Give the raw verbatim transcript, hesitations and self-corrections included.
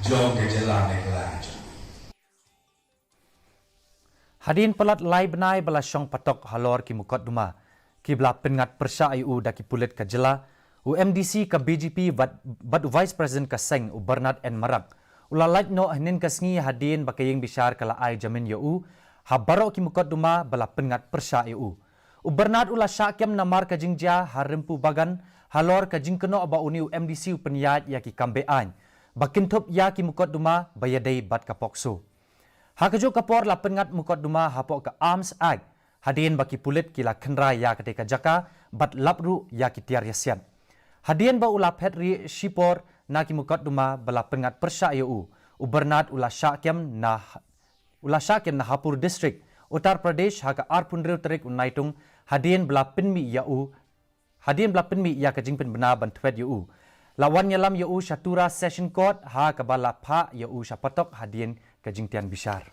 jong ka jylla Meghalaya jong. Hadien palat lai bnai ba la shong patok halor ki mukotduma kiba la pynngat pyrshah ïa u da ki pulit ka jylla, u M D C ka B J P bad, bad u Vice President ka seng u Bernard N Marak u la lait noh hynnin ka sngi hadien ba ka ïing bishar ka la ai jamin ïa u ha baroh ki mukotduma ba la pynngat pyrshah ïa u. U Bernard u la shah kem namar ka jingjia ha Rimpu Bagan halor ka jingkynnoh ba une u M D C u pynïaid ïa ki kam be-aiñ ba kynthup ïa ki mukotduma ba ïadei bad ka POCSO. Ha kajuh ka por la pynngat mukotduma hapoh ka Arms Act hadien ba ki pulit ki la khynra ïa katei ka jaka bad lap ruh ïa ki tiar ïasiat. Hadien ba u la phet rieh shipor na ki mukotduma ba la pynngat pyrshah ïa u, u Bernard u la shah kem na u la shah kem na Hapur District, Uttar Pradesh ha ka arphew hynriew tarik u Naitung hadien ba la pynmih ïa u hadien ba la pynmih ïa ka jingpynbna ban thwet ïa u. La wan ïalam ïa u sha Tura Session Court ha kaba la phah ïa u sha patok hadien ka jingtian bishar.